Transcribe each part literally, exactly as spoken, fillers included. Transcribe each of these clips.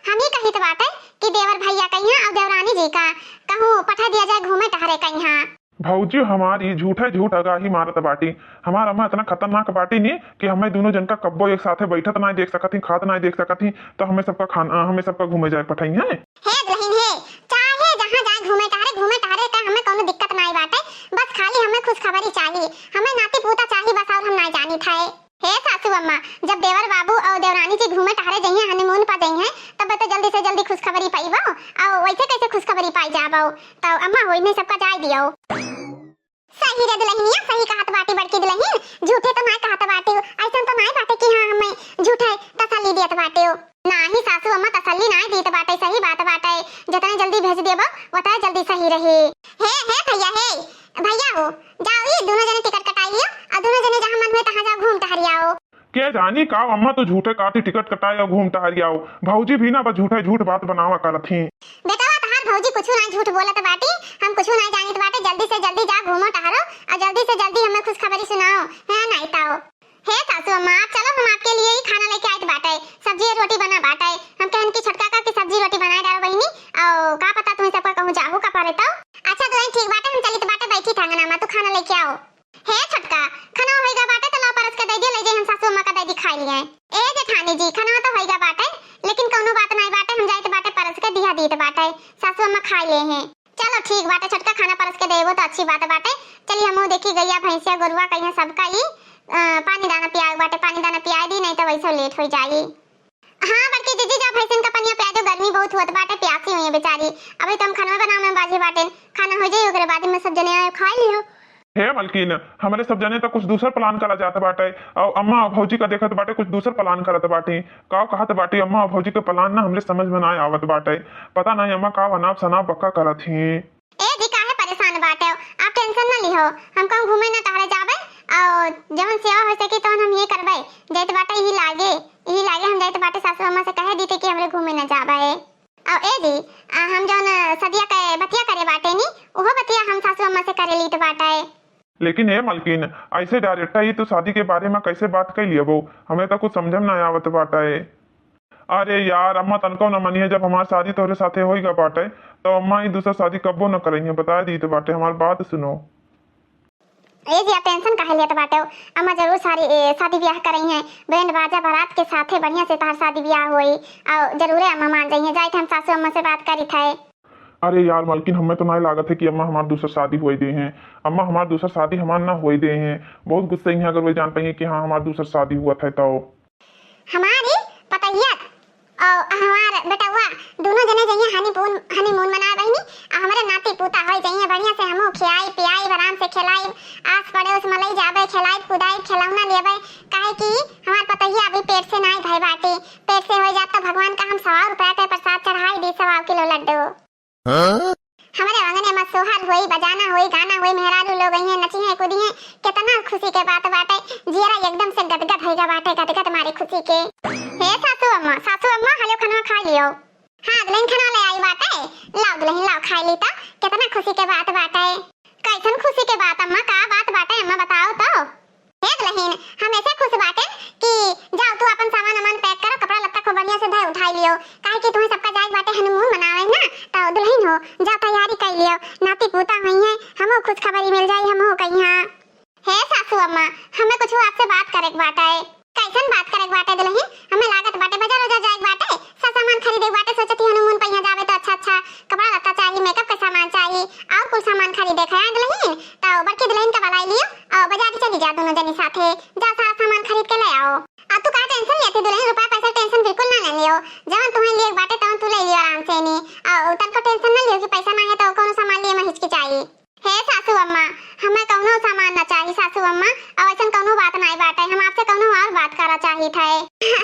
हम ही कहित बाटे कि देवर भइया कइहाँ अउ देवरानी जी का कहूँ पठा दिया जाए घूमे टहरे कइहाँ। भौजी हमार ई झूठे झूठ अगाही मारत बाटी। हमार अम्मा इतना खतरनाक बाटी नी कि हमें दुनो जन का कब्बो एक साथे बैठत नाहीं देख सकत ही, खात नाहीं देख सकत ही, तो हमें सबका खाना, हमें सबका घूमे जाए पठइहैं। हे दुलहिन हे, चाहे जहाँ जाए घूमे टहरे, घूमे टहरे का हमें कउनो दिक्कत नाहीं बाटे, बस खाली हमें खुशखबरी चाही, हमें नाती पूता चाही बस, अउर हम नाहीं जानित है। हे सासू अम्मा, जब देवर बाबू अउर देवरानी जी घूमे टहरे जइहैं, honeymoon पर जइहैं, तब तो जल्दी से जल्दी खुशखबरी पइबो, अउर वैसे कैसे खुशखबरी पाई जाबो? तो अम्मा होई नहीं सबका जाए दियो। सही रे दुलहिनिया, सही कहत बाटी बड़की दुलहिन, झूठे तो नाय कहत बाटी, अइसन तो नाय बाटे कि हाँ हमें झूठे तसल्ली देत बाटे। नाही सासू अम्मा तसल्ली नाय देत बाटे, सही बात बाटे, जतने जल्दी भेज देबो वतने जल्दी सही रही। हे, हे भइया, हे भइया हो, जाओ ई दुनो जने टिकट कटाई लियो अउर दुनो जने जहाँ मन हुए तहाँ जाओ घूम टहर आओ। के जानी का अम्मा तो झूठे कहती टिकट कटाए अउ घूम टहर आओ। भौजी भी ना बस झूठे झूठ बात बनावा करत ही। बेटवा तहार भौजी कुछु ना झूठ बोलत बाटी, हम कुछु ना जानित बाटे, जल्दी से जल्दी जा घूमो टहरो अउर जल्दी से जल्दी हमें खुशखबरी सुनाओ, है नाई ताओ। हे सासू अम्मा, आप चलो, हम आपके लिए ही खाना लेके आइत बाटे, सब्जी और रोटी बना बाटे। हम कहन कि छोटका का कि सब्जी रोटी बनाए डालो बहिनी, अउ का पता तुम्हें सबका कहूँ जाहू का परे तो। अच्छा दुलहिन ठीक बाटे, हम चलित बाटे, बैठी थांगना मा, तू खाना लेके आओ। हे छोटका, खाना होइगा बाटे तो ला परस के दे दियो, ले जाई हम सासू अम्मा का दे दी खाई लिए। ए जेठानी जी, खाना तो होइगा बाटे, लेकिन कउनो बात नाई बाटे, हम जाइत बाटे परस के दिया दीत बाटे, सासू अम्मा खाई ले हैं। चलो ठीक बाटे छोटका, खाना परस के देबो तो अच्छी बात बाटे। चली हमहू देखी गइया भैंसिया गोरुआ कइहाँ सबका ई, अ, पानी दाना पियाए बाटे, पानी दाना पियाए दी, नहीं तो वैसे लेट हो जाई। हाँ बड़की दीदी, जा भैंसिन का पनिया पिया दो, गर्मी बहुत होत बाटे, प्यासी हुई है बेचारी। अभी तो हम खाना बनावे में बाझे बाटे, खाना हो जाई ओकरे बाद में सब जने आए खाए लियो। हे मलकिन, हमरे सब जने तो कुछ दूसर plan करा जात बाटे, अउ अम्मा अउ भौजी का देखत बाटे कुछ दूसर plan करत बाटी। का कहत बाटी अम्मा अउ भौजी के plan ना हमरे समझ में ना आवत बाटे। पता नहीं अम्मा का अनाप शनाप बक्का करत ही। ए जी, काहे परेशान बाटे हो? आप tension ना लिहो, हम कहूँ घूमे ना टहरे जाबे, अउ जवन सेवा हो सकी तवन हम ये करबे। जाइत बाटे यही लागे, यही लागे हम जाइत बाटे सासू अम्मा से कहे दीते कि हमरे घूमे ना जाबे। अउ ए जी, आ, हम जवन सदिया के बतिया करे बाटे नी, उहो बतिया हम सासू अम्मा से करे लीत बाटे। लेकिन ए मलकिन, ऐसे direct ही तू शादी के बारे में कैसे बात कर लियबो? हमें तो कुछ समझ में ना आवत बाटे। अरे यार, अम्मा तनको न मनिहे, जब हमार शादी तोहरे साथे होइगा बाटे, तो अम्मा ई दूसर शादी कब्बो न करइहे, बताए दीत बाटे, हमार बात सुनो। ए जी, आप tension काहे लेत बाटे हो? अम्मा जरूर सारी, ए, शादी ब्याह करइहे, band बाजा बारात के साथे बढ़िया से तहार शादी ब्याह होई, अउ जरूरे अम्मा मान जइहे। जाइत हम सासू अम्मा से बात करित है। अरे यार मलकिन, हमें तो नाहीं लागत है कि अम्मा हमार दूसर शादी होए देहें। अम्मा हमार दूसर शादी हमार ना होए देहें। बहुत गुस्सइहें अगर वे जान पाइहें कि हाँ, हमार दूसर शादी हुआ था तो। हमारी पतैया अउ हमार बेटवा दुनो जने जइहें honeymoon, honeymoon मनाए बहिनी। अउ हमरे नाती पूता होए जइहें, बढ़िया से हमहू खियाई पियाई, आराम से खेलाई, आस पड़ोस में लई जाबे, खेलाई कुदाई, खिलौना लेबे। काहे कि हमार पतैया अभी पेट से नाहीं भय बाटे, पेट से होए जात तो भगवान का हम सौ रुपया के प्रसाद चढ़ाई दी, सौ किलो लड्डू। हाँ? हमरे अंगने में सोहर होई, बजाना होई, गाना होई, मेहरारू लोग अइहें, नचिहें, कूदिहें, केतना खुशी के बात बाटे। जियरा एकदम से गदगद होइगा बाटे, गदगद मारे खुशी के। हे सासू अम्मा, सासू अम्मा, हलो खनवा खाइ लियो। हाँ, दुलहिन खनवा ले आई बाटे। लाओ दुलहिन, लाओ खाइ ली तो, केतना खुशी के बात बाटे। कैसन खुशी के बात अम्मा, का बात बाटे अम्मा, बताओ तो। हे दुलहिन, हम ऐसे खुश बाटे कि जाओ तू अपन सामान वामान pack करो, कपड़ा लत्ता खूब बढ़िया से धोए उठाई लियो, काहे कि तुम्हें सबका जाए बाटे honeymoon मनावे ना, तो दुलहिन हो, जाओ तैयारी कर लियो, नाती पूता हुई है, हमो खुशखबरी मिल जाई, हमो कहिया। हे सासू अम्मा, हमें कुछ आपसे बात करे के बाटे। कैसन बात करे के बाटे दुलहिन? हमें लागत बाटे बाजार उजार जाए के बाटे, सब सामान खरीदे के बाटे, सोचत ही honeymoon पर यहाँ जावे तो अच्छा अच्छा कपड़ा लत्ता चाहिए, makeup के सामान चाहिए, और कुल सामान खरीदे के है दुलहिन। तो बड़की दुलहिन का बुलाई लियो और बाजार चली जा दोनों जनी साथे, जा सारा सामान खरीद के ले आओ। और तू का tension लेती दुलहिन, रुपया पैसा tension बिल्कुल ना ले लियो, जवन तुम्हें लिए के बाटे तवन तू ले लियो आराम से नी, और तनको tension ना लियो कि पैसा ना है तो कौन सामान लिए में हिचकिचाई। हे सासू अम्मा, हमें कौनो सामान ना चाही सासू अम्मा, और ऐसन कौनो बात नाई बाटे, हम आपसे कौनो और बात करा चाहित है।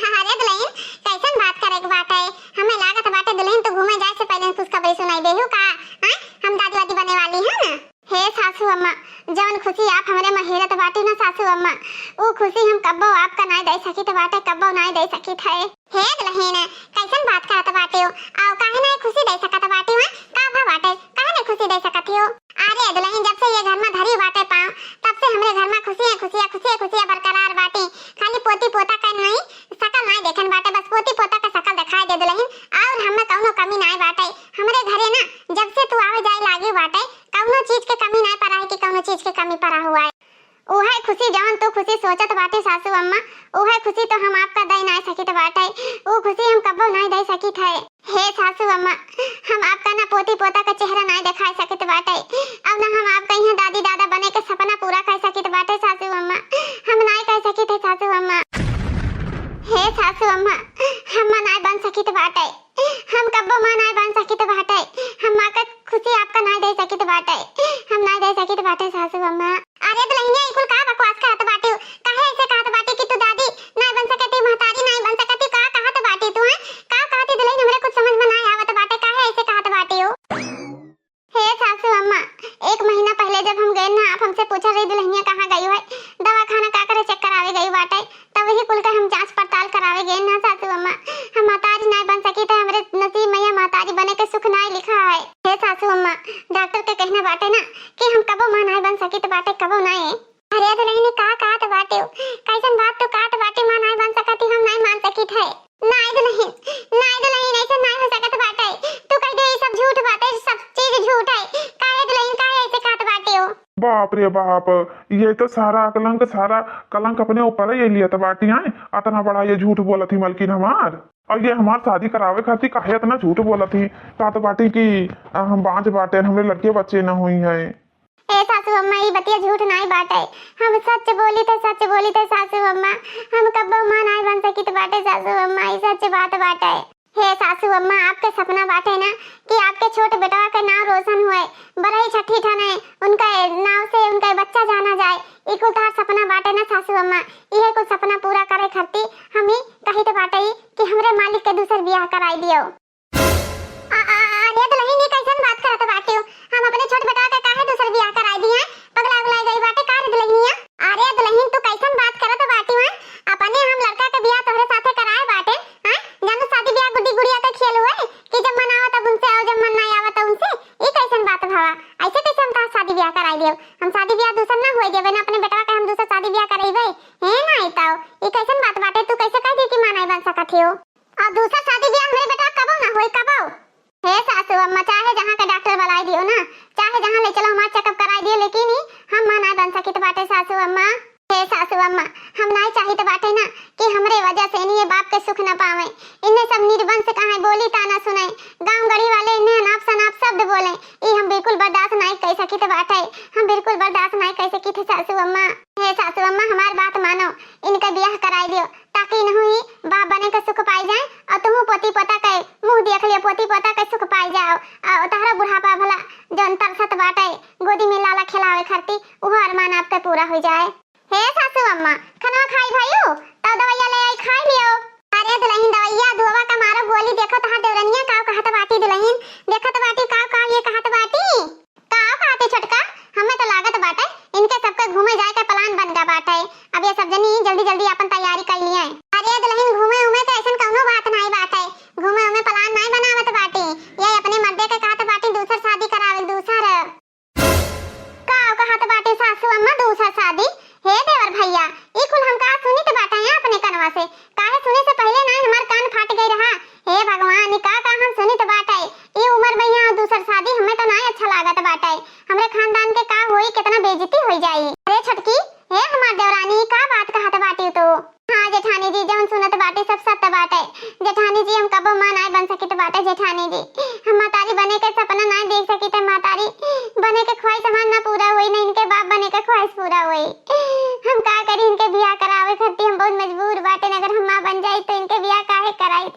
अरे दुलहिन, कैसन बात करे के बाटे? हमें लागत बाटे दुलहिन तू घूमे जाए से पहले खुशखबरी सुनाई देहू का? हैं? हम दादी वादी बने वाली है ना? हे सासू अम्मा, जौन खुशी आप हमरे में हेरत बाटी ना सासू अम्मा, ऊ खुशी हम कब्बो आपका नाई दे सकित बाटे, कब्बो नाई दे सकित है। हे दुलहिन, कैसन बात करत बाटे हो? आओ, काहे नाई खुशी दे सकत बाटे हो? का भा बाटे? काहे नाई खुशी दे सकत हो? अरे दुलहिन, जब से ये घर में धरी बाटे पाँव, तब से हमरे घर में खुशियाँ, खुशियाँ, खुशियाँ, खुशियाँ बरकरार बाटी। खाली पोती पोता का नाई, शकल नाई देखन बाटे, बस पोती पोता का शकल दिखाई दे दुलहिन। के कमी पड़ा हुआ है। उहे खुशी जवन तू खुशी सोचत बाटे सासू अम्मा, उहे खुशी तो हम आपका दे नाय सकित बाटे, ऊ खुशी हम कब्बो नाय दे सकित है। हे सासू अम्मा, हम आपका ना पोती पोता का चेहरा नाय देखाय सकित बाटे, और ना हम आपका यहाँ दादी दादा बने के सपना पूरा कर सकित बाटे सासू अम्मा, हम नाय कर सकित है सासू अम्मा। हे सासू अम्मा, हम नाय बन सकित बाटे, हम कब्बो माँ नाय बन सकित बाटे, हम माँ का खुशी आपका नाय दे सकित बाटे, हम नाय दे सकित बाटे सासू अम्मा। अरे दुल्हनिया, ई कुल का बकवास कहत बाटे? काहे ऐसे कहत बाटे कि तू दादी नाय बन सकती, महतारी नाय बन सकती? का कहत बाटे तू, हैं? का कहती दुल्हन, हमरे कुछ समझ में नाय आवत बाटे, काहे ऐसे कहत बाटे हो? हे सासू अम्मा, एक महीना पहले जब हम गए ना, आप हमसे पूछा रही दुल्हनिया कहाँ गई है, दवा खाना का करे चेक करावे गई बाटे, तब वही कुल के हम जांच पड़ताल करावे गए ना सासू अम्मा। हम महतारी नाय बन सकित है, हमरे नसीब में यह महतारी बने के सुख नाय लिखा है। हे सासू अम्मा, डॉक्टर के कहना बाटे ना कि हम कबो माँ नाय बन सकित बाटे, कबो नाय। अरे दुल्हन, का कहत बाटे हो? कैसन बात तू कहत बाटे, माँ नाय बन सकती, हम नाय मान सकित है। नाय दुल्हन, नाय दुल्हन, ऐसे नाय हो सकत बाटे। तू कह दे, ई सब झूठ बाटे, सब चीज झूठ है। काहे दुल्हन, काहे ऐसे कहत बाटे हो? बाप रे बाप, ये तो सारा कलंक, सारा कलंक अपने ऊपर ही लियत बाटी हैं। अतना बड़ा ये झूठ बोलत ही मलकिन हमार। और ये हमार शादी करावे खातिर काहे अतना झूठ बोलत ही? कहत बाटी कि, आ, हम बाँझ बाटे, हमरे लड़के बच्चे न होई हैं। ए सासू अम्मा, ई बतिया झूठ नाई बाटे। हम सच बोली थे, सच बोली थे सासू अम्मा। हम कब्बो माँ नाई बन सकित बाटे सासू अम्मा, ई सच बात बाटे। हे सासू अम्मा, आपके सपना बाटे ना कि आपके छोट बेटवा के नाव रोशन होए, बरही छठी ठने उनके नाव से उनके बच्चा जाना जाए। ई कुल तोहार सपना बाटे ना सासू अम्मा, इहे कुल सपना पूरा करे खातिर हम ई कहित बाटे कि हमरे मालिक के दूसर बियाह कराई दियो। आ, आ, अरे दुल्हन, ई कैसन बात करत बाटियो? हम अपने छोट बेटवा के काहे दूसर बियाह कराई दिए? पगला उगला गई बाटे का रे दुल्हनिया? अरे दुल्हन, तू कैसन बात करत बाटियो, हैं? अपने हम लड़का के बियाह तोहरे साथे कराए बाटे, हैं? जानू शादी बियाह गुड्डी गुड़िया के खेल हुए कि जब मन आवा तब उनसे और जब मन नाई आवा तब उनसे? ई कैसन बात भवा? ऐसे कैसे हम तोहार शादी बियाह कराई देब? हम शादी बियाह दूसर ना हुए देबे ना, अपने बेटवा के हम दूसर शादी बियाह करैबे। हे नाई ताऊ, ई कैसन बात बाटे? तू कैसे कह दी कि माँ नाई बन सकत हो? और दूसर शादी बियाह हमरे बेटवा कबो ना होई, कबो। हे सासू अम्मा, चाहे जहाँ के डॉक्टर बुलाई दियो ना, चाहे जहाँ ले चलो हमार चेकअप कराई दियो, लेकिन ई हम माँ नाई बन सकित बाटे सासू अम्मा। हे सासू अम्मा, हम नाई चाहित बाटे ना कि हमरे वजह से इन्हीं बाप के सुख न पावे। इन्हें सब निर्बंस कहाँ बोली ताना सुने, गाँव गढ़ी वाले इन्हें अनाप शनाप शब्द बोले, ई हम बिल्कुल बर्दाश्त नाई कर सकित बाटे, हम बिल्कुल बर्दाश्त नाई कर सकित है सासू अम्मा। हे सासू अम्मा, हमार बात मानो, इनके बियाह कराई दियो, ताकि इनहू ही बाप बने के सुख पाई जाए और तुहू पोती पोता के मुँह देख लियो, पोती पोता के सुख पाई जाओ। और तहरा बुढ़ापा भला जौन तरसत बाटे गोदी में लाला खिलावे खातिर, उहो अरमान आपके पूरा हो जाए। हे सासू अम्मा, खाना खाई भइयो, तब दवाइया ले आई खाई लियो। अरे दुल्हन, दवाइया धुआवा का मारो गोली, देखो तहार देवरनिया का कहत बाटी दुल्हन, देखत बाटी का का ये कहत बाटी। का कहते छोटका, हमें तो लागत बाटे इनके सबके घूमे जाए के प्लान बन गा बाटे। अब ये सब जनी जल्दी जल्दी अपन तैयारी कर लिए। अरे दुल्हन, घूमे उमे के ऐसन कौनो बात नाई बाटे, घूमे उमे प्लान नाई बनावत बाटे, ये अपने मर्दे के कहत बाटे दूसर शादी करावे, दूसर। का कहत बाटे सासू अम्मा दूसर शादी? हे देवर भैया, ई कुल हम का सुनित बाटे हैं अपने कनवा से? काहे सुने से पहले ना हमार कान फाट गई रहा। हे भगवान, ई का का हम सुनित बाटे? ई उम्र में यहाँ दूसर शादी हमें तो ना अच्छा लागत बाटे। हमरे खानदान के का होई, कितना बेइज्जती होई जाई। अरे छोटकी, हे हमार देवरानी, का बात कहत बाटी तू? हाँ जेठानी जी, जौन सुनत बाटे सब सत्य बाटे। जेठानी जी, हम कबो माँ नाय बन सकित बाटे जेठानी जी। हम महतारी बने के सपना नाय देख सकित है महतारी। बने के ख्वाहिश हमार ना पूरा होई, ना इनके बाप बने के ख्वाहिश पूरा होई। हम का करी, इनके बियाह करावे खातिर हम बहुत मजबूर बाटे। अगर हम माँ बन जाई तो इनके बियाह काहे कराई?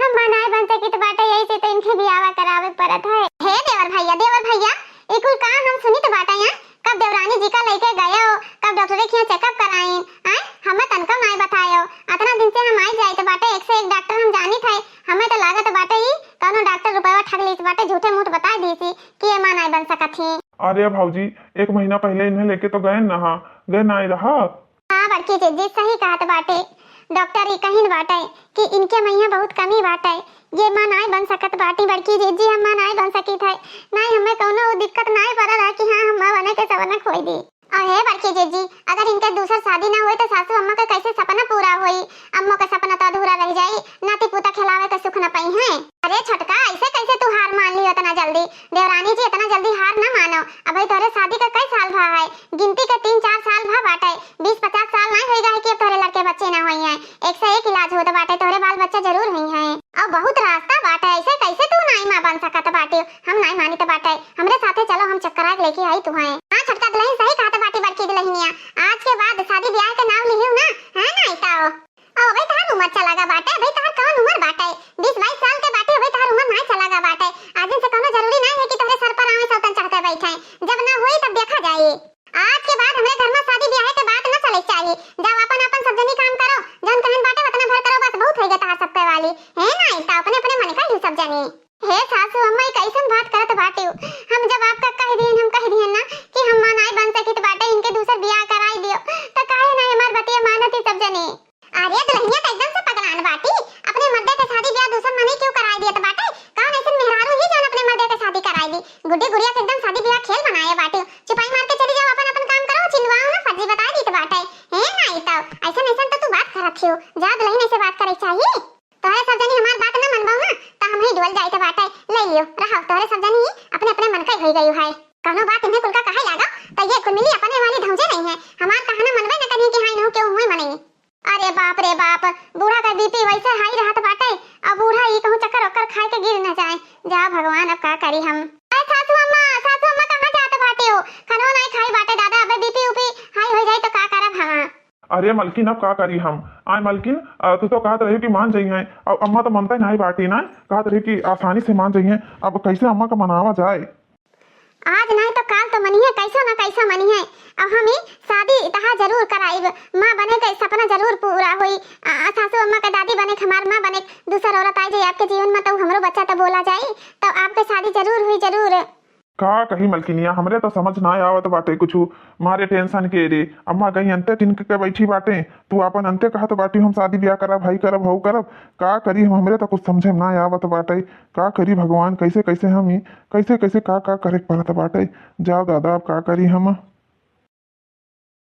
हम माँ नाय बन सकित बाटे, यही से तो इनके बियाह करावे पड़त है। हे देवर भैया, देवर भैया, ई कुल का हम सुनित बाटे हैं? कब देवरानी जी का लेके गयो, कब डॉक्टरे के यहाँ चेकअप कराइन, आय? हमें तनका नाय बतायो। अतना दिन से हम आई जाइत बाटे, एक से एक डॉक्टर हम जानित है। हमें तो लागत बाटे ई कौनो डॉक्टर रुपया ठग लीस बाटे, झूठे मूठ बताई दीसी कि ये माँ नाय बन सकत ही। अरे भौजी, एक महीना पहले इन्हें लेके तो गए ना, गए नाय रहा। हाँ बड़की जिज्जी, सही कहत बाटे। डॉक्टर ई कहिन बाटे कि इनके मइहाँ बहुत कमी बाटे, ये माँ नाय बन सकत बाटी। बड़की जिज्जी, हम माँ नाय बन सकित है। नाय, हमें कौनो दिक्कत नाय पड़ल है कि हाँ, हम माँ बने के सपना खोई दी। अरे बड़की जीजी, अगर इनके दूसर शादी ना होई तो सासू अम्मा के कैसे सपना पूरा होई? अम्मो के सपना तो अधूरा रह जाई, नाती पोता खिलावे के सुख न पइहैं। अरे छोटका, ऐसे कैसे तू हार मान लियो इतना जल्दी? देवरानी जी, इतना जल्दी हार ना मानो। अबही तोहरे शादी का कई साल भा है, गिनती के तीन चार साल भा बाटे, बीस पचास साल नाहीं होई गए कि अब तोहरे लड़के बच्चे ना होइहैं। एक से एक इलाज होत बाटे, तोहरे बाल बच्चा जरूर होइहैं। अउर बहुत रास्ता बाटे, ऐसे कैसे तू नाई माँ बन सकत बाटे? हम नाई मानित बाटे, हमरे साथे चलो, हम चक्कर आग लेके आई तुहैं। हाँ छोटका दुलहिन, सही कहत बाटी बड़की दुलहिनिया, आज के बाद शादी ब्याह के नाव लिहियो ना, है ना? इताओ, अउ अबे तहार उमर चला गा बाटे, अबे तहार कौन उमर बाटे? बीस बाईस साल के बाटे, अबे तहार उमर नाई चला गा बाटे। आज से कौनो जरूरी नाई है कि तोहरे सर पर आवे सौतन चढ़ के बैठे, जब ना होई तब देखा जाई। आज के बाद हमरे घर में शादी ब्याह के बात न चले के चाही। जाओ अपन अपन सब जनी काम करो, जौन कहन बाटे उतना भर करो, बस बहुत होई गए तहार सबके वाली। है ना, इता अपने अपने मन का ही सब जनी। हे सासू अम्मा, ई कैसन बात करत बाटियो? हम जब आपका कह दिहन, हम कह दिहन ना कि हम माँ नाई बन सकित बाटे, इनके दूसर बियाह कराई दियो, तो काहे ना हमार बतिया मानत ही सब जनी? अरे दुलहिनिया तो एकदम से पगलान बाटी, अपने मर्दे के शादी ब्याह दूसर मने क्यों कराई दियत बाटे? कौन ऐसन मेहरारू ही जौन अपने मर्दे के शादी कराई दी? गुड्डी गुड़िया के एकदम शादी ब्याह खेल बनाए बाटे। चुपाई मार के चली जाओ, अपन अपन काम करो, चिल्लाओ ना, फर्जी बताई दीत बाटे। हे नाई तो ऐसन ऐसन तो तू बात करत हियो। जा दुलहिन, ऐसे बात करे चाहिए? तोहरे सब जनी हमार बात ना मनबाऊ ना, तो हम ही डोल जाइत बाटे। ले लियो, रहो, तोहरे सब जनी अपने अपने मन का होई गई है। कौनो बात इन्हें कुल का कहे लागो, तो ये कुल मिली अपने वाली धौंजे नहीं है। हमार कहना मनबे न करी कि हाँ इन्हों के मुँह मने। अरे बाप रे बाप, बूढ़ा का बीपी वैसे हाई रहत बाटे, अब बूढ़ा ई कहूँ चक्कर ओक्कर खाए के गिर न जाए। जा भगवान, अब का करी हम। अरे सासू अम्मा, सासू अम्मा कहाँ जात बाटे हो? खानो नाई खाई बाटे दादा, अबे बीपी उपी हाई हो जाए तो का करब हम? अरे मलकिन, अब का करी हम? आय मलकिन, अ, तू तो कहत रही कि मान जइहैं, अब अम्मा तो मनते नाई बाटी ना, कहत रही कि आसानी से मान जइहैं। अब कैसे अम्मा का मनावा जाए? आज नाई तो काल तो मनिहैं, कैसो ना कैसो मनिहैं। अब हम ही शादी तहा जरूर कराइब, माँ बने के सपना जरूर पूरा होई। आ, सासू अम्मा के दादी बने के, हमार माँ बने के, दूसर औरत आई जाए आपके जीवन में तो हमरो बच्चा तो बोला जाई, तो आपके शादी जरूर हुई जरूर। का कही मलकिनिया, हमरे तो समझ ना आवत बाटे कुछु, मारे tension के रे। अम्मा गई अंते टिनक के बैठी बाटे, तू आपन अंते कहत बाटी हम शादी ब्याह करब, हई करब, हऊ करब। का करी हम, हमरे तो कुछ समझे में ना आवत बाटे। का करी भगवान, कैसे कैसे हम ई, कैसे कैसे का का करे के पड़त बाटे। जाओ दादा, अब का करी हम।